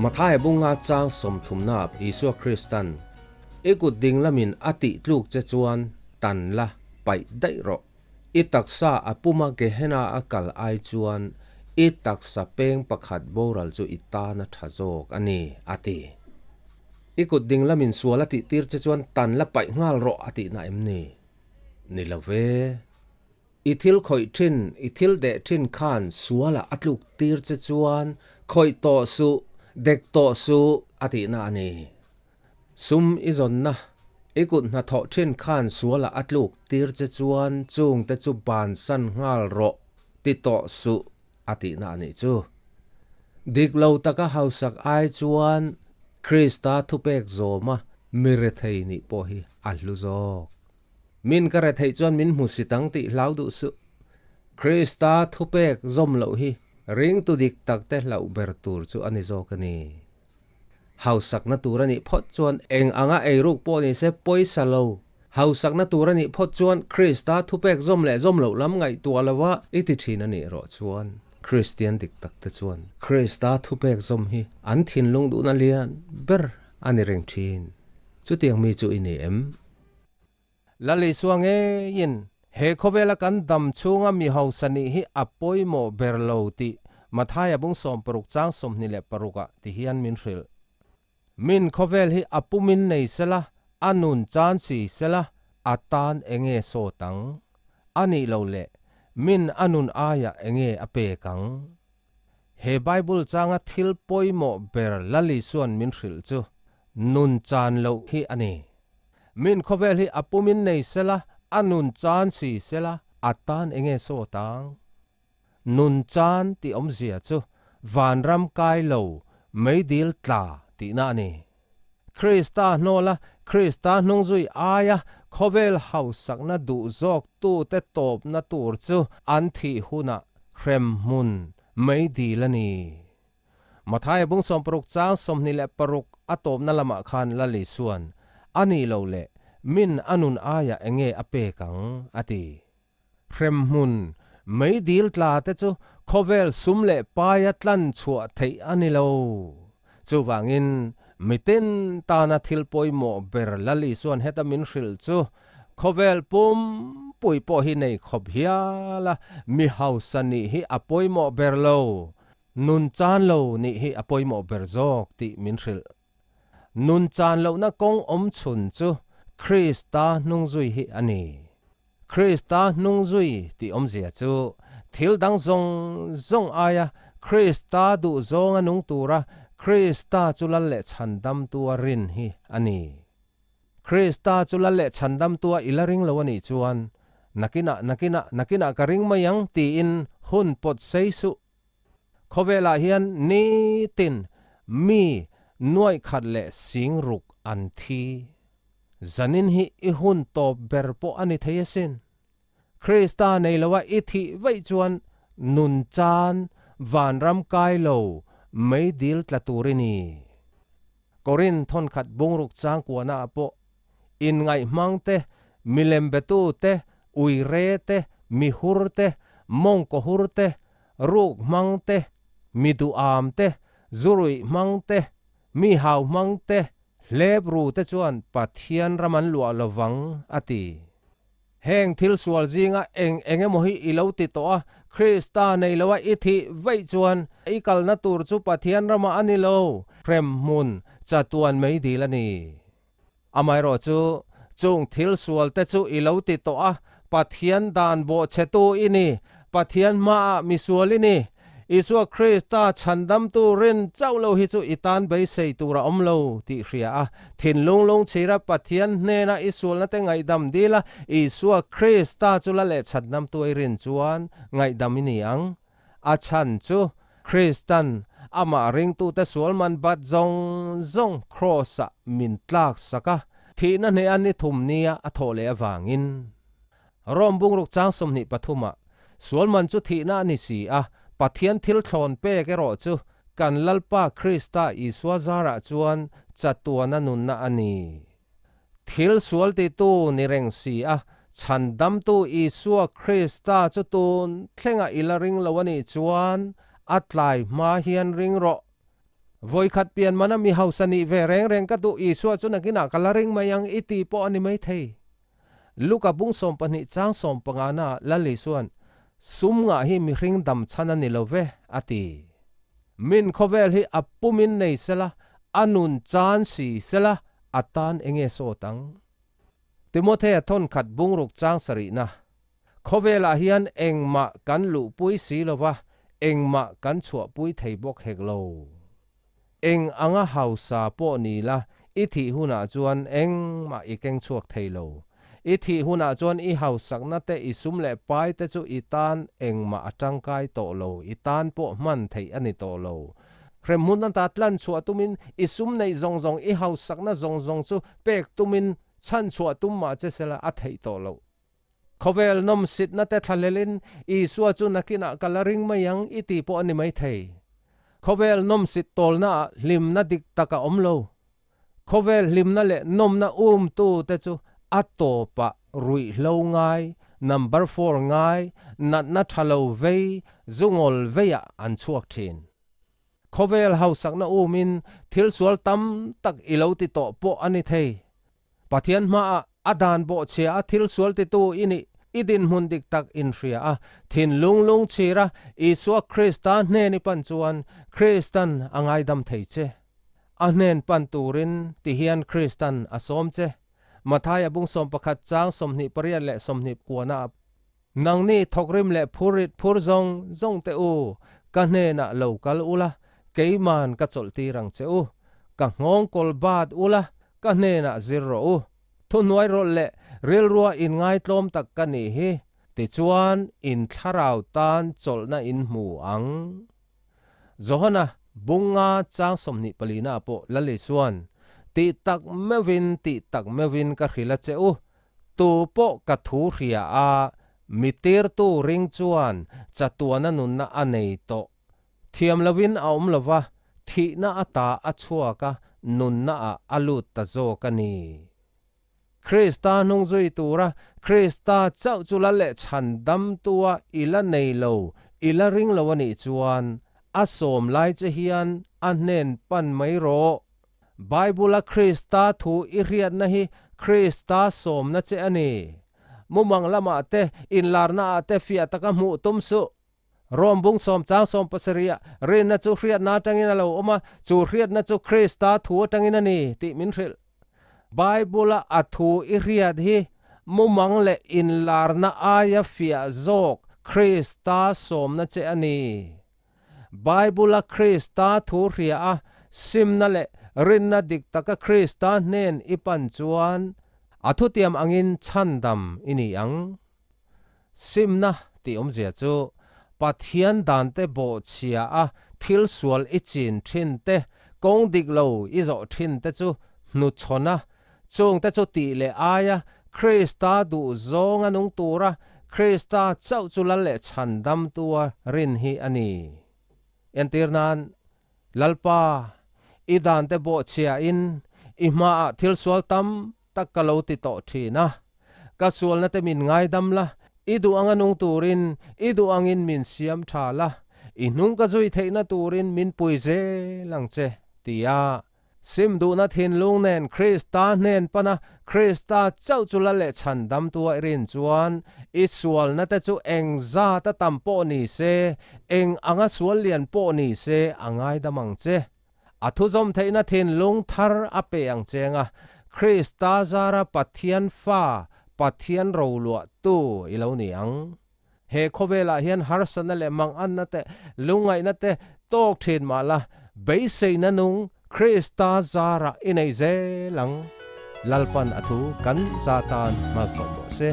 Mathaia bunga chang sawmthumna Isua Kristan, I kut ding lamin a tih tluk che chuan tan la paih daih rawh. I taksa a puma Gehenna a kal ai chuan i taksa peng pakhat boral chu i tan a tha zawk a ni, a ti. I kut ding lamin sual a tih tir che chuan tan la paih nghal rawh a tihna em ni? Ni lo ve. I thil khawih thin, i thil deh thin khan sualah a tluk tir che chuan khawih tawh suh, dek tawh suh a tihna a ni. Sum i zawnna, i kut hnathawh thin khan sualah a tluk tir che chuan chungte chu bansan nghal rawh ti tawh suh a tihna a nih chu. Dik lo taka hausak ai chuan Krista thupek zawma mi rethei nih pawh hi a hlu zawk. Min ka retheih chuan min hmu si tang tih hlau duh suh. Krista thupek zawm loh hi ringtu dik takte hlauh ber tur chu a ni zawk a ni. Hausakna tur a nih phawt chuan eng anga eiruk pawh ni se pawisa lo. Hausakna tur a nih phawt chuan Krista thupek zawm leh zawm loh lam ngaihtuah lova i ti thin a nih erawh chuan Kristian dik takte chuan Krista thupek zawm hi an thinlung duhna lian ber a ni reng thin. Chutiang mi chu i ni em? Lal Isua ngeiin he khawvela kan dam chhunga mi hausa nih hi a pawimawh ber lo tih Mathaia bung 16 chang 26 ah ti hian min hrilh. Min khawvel hi a pumin nei sela, a nun chan si sela, a tan enge sawt ang? A nih lo le, min a nun aiah enge a pek ang? He Bible changa thil pawimawh ber Lal Isua'n min hrilh chu nun chan loh hi a ni. Min khawvel hi a pumin nei sela, a nun chan si sela, a tan enge sawt ang? Nun chan tih awmzia chu vanram kai lo, meidil tla tihna a ni. Krista hnawla Krista hnungzui aia khawvel hausakna duh zawktute tawpna tur chu an thih hunah hremhmun meidil a ni. Mathaia bung 60 chang 26 a tawpna lamah khan Lal Isua'n, A nih loh leh min a nun aiah enge a pek ang? a ti. Hremhmun meidil tla te chu khawvel sum leh paia tlan chhuah theih a ni lo. Chuvangin, mitin tana thil pawimawh ber Lal Isua'n heta min hrilh chu khawvel pum pui pawh hi nei khawp hial a, mi hausa nih hi a pawimawh ber lo, nun chan lo nih hi a pawimawh ber zawk tih min hrilh. Nun chan lohna kawng awm chhun chu Krista hnungzui hi a ni. Krista hnungzui tih awmzia chu thil dang zawng zawng aia Krista duh zawnga nung tura Krista chu lal leh chhandamtua rin hi a ni. Krista chu lal leh chhandamtua i la ring lo a nih chuan, Nakinah, nakinah, nakinah ka ring mai ang tiin hun pawt sei suh. Khawvelah hian nitin mi nuaih khat leh sing ruk an thi. Zanin hi i hun tawp ber pawh a ni thei asin. Krista nei loa i thih vaih chuan nun chan vanram kai lo meidil tla tur i ni. Korinth thawnkhat bungruk changkuana ah pawh inngaihmang te, milem betu te, uire te, mihur te, mawngkawhur te, ruk hmang te, mi duham te, zuruih hmang te, mi hau hmang te, hlep ru te chuan Pathian ram an luah lo vang, a ti. Heng thil sual zinga eng eng emaw hi i lo ti tawh a, Krista nei loa i thih vaih chuan i kalna tur chu Pathian ramah a ni lo, hrem hmun chatuan mai dil a ni. Amaherawh chu, chung thil sual te chu i lo ti tawh a, Pathian dan bawhchhetu i ni, Pathian hmaah misual i ni. Isua Krista chhandamtu rin chauh lo hi chu i tan beisei tur a awm lo tih hria a, thinlung lungchhira Pathian hnena i sualna te ngaihdam dil a, Isua Krista chu la leh chhandamtu i rin chuan ngaihdam i ni ang. A chhan chu Kristan amah ringtute sual man bat zawng zawng Kraws-ah min tlak sak a, thihna hneha ni thum nia a thawh leh avangin. Rom bungruk chang 23-ah, Sual man chu thihna a ni si a, Pathian thil thlawn pek erawh chu kan Lalpa Krista Isua zarah chuan chatuana nunna a ni. Thil sual titu ni reng si a, chhandamtu Isua Krista chu tun thlenga i la ring lo a nih chuan a tlai hma hian ring rawh. Vawikhat pian mana mi hausa nih ve reng reng ka duh Isua chu nakinah ka la ring mai ang i ti pawh a ni maithei. Luka bung 12 chang 15 na Lal Isua'n, Sum ngah hi mihring dam chhan a ni lo ve, a ti. Min khawvel hi a pumin nei sela, a nun chan si sela, a tan enge sawt ang? Timothea thawnkhat bungruk chang sarihna, Khawvelah hian engmah kan luhpui si lo va, engmah kan chhuahpui thei bawk hek lo. Eng anga hausa pawh ni la, i thih hunah chuan engmah i keng chhuak thei lo. I thih hunah chuan i hausakna te, i sum leh pai te chu i tan engmah a tangkai tawh lo, i tan pawh hman theih a ni tawh lo. Hremhmun ata tlan chhuah tumin i sum neih zawng zawng, i hausakna zawng zawng chu pek tumin chhan chhuah tum mah che sela a theih tawh loh. Khawvel nawmsitna te thlahlelin Isua chu nakinah ka la ring mai ang i ti pawh a ni maithei. Khawvel nawmsit tawlnaah hlimna dik tak a awm lo. Khawvel hlimna leh nawmna umtu te chu a tawpah ruihhlo ngai, number four ngai, natna tha lo vei, zungawl veiah an chhuak thin. Khawvel hausakna umin thil sual tam tak i lo ti tawh pawh a ni thei. Pathian hmaah a dan bawhchhia a thil sual titu i nih i dinhmun dik tak inhria a, thinlung lungchhira Isua Krista hnen i pan chuan Kristan a ngaidam thei che. A hnen pan turin ti hian Kristan a sawm che. Mathaia bung 11 chang 28 leh 29 ah, Nangni thawkrim leh phurrit phur zawng zawng te u, ka hnenah lo kal ula, keiman ka chawlhtir ang che u. Ka nghawng kawl bat ula, Ka hnenah zir rawh u. Thuhnuai rawlh leh rilrua inngaitlawm tak ka nih hi, tichuan in thlarau tan chawlhna in hmu ang. Johana bunga chang 24 na pawh Lal Isuan, Tih tak meuhin, tih tak meuhin ka hrilh a che u, tu pawh ka thu hria a, mi tirtu ring chuan chatuana nunna a nei tawh. Thiam loin a awm lova, thihna ata a chhuak a, nunna ah a lut ta zawk a ni. Krista hnung zui tura Krista chauh chu la leh chhan damtua i la nei lo, i la ring lo a nih chuan, a sawm lai che hian a hnen pan mai rawh. Bible-a Krista thu i hriatna hi Krista sawmna che a ni. Mumang lamah te, inlarna ah te fiah taka hmuh tum suh. Rom bung 10 chang 17 ah rinna chu hriatna atangin a lo awm a, chu hriatna chu Krista thu atangin a ni tih min hrilh. Bible-a a thu i hriat hi mumang leh inlarna aia fiah zawk Krista sawmna che a ni. Bible-a Krista thu hria a, simna leh rinna dik taka Krista hnen i pan chuan a thutiam angin chhandam i ni ang. Simna tih awmzia chu Pathian dante bawhchhia a thil sual i chin thin te, kawng dik lo i zawh thin te chu hnuchhawn a, chungte chu tih leh aia Krista duh zawng a nung tura Krista chauh chu lal leh chhandamtua rin hi a ni. Entir nan, Lalpa, i dante bawhchhia in i hmaah thil sual tam tak ka lo ti tawh thin a. Ka sualna te min ngaidam la, i duh anga nung turin i duh angin min siam tha la, i hnung ka zui theihna turin min pui zel ang che, tia sim duhna thinlung nen Krista hnen pana Krista chauh chu la leh chhan damtu a i rin chuan i sualna te chu eng zat a tam pawh ni se, eng anga sual lian pawh ni se a ngaidam ang che. A thuzawm theihna thinlung thar a pe ang cheng a, Krista zara Pathian fa, Pathian roluahtu i lo ni ang. He khawvelah hian harsatna leh manganna te, lungngaihna te tawk thin mah la, beiseina nung Krista zara i nei zel ang. Lalpan a thu kan za tan hmalsawm rawh se.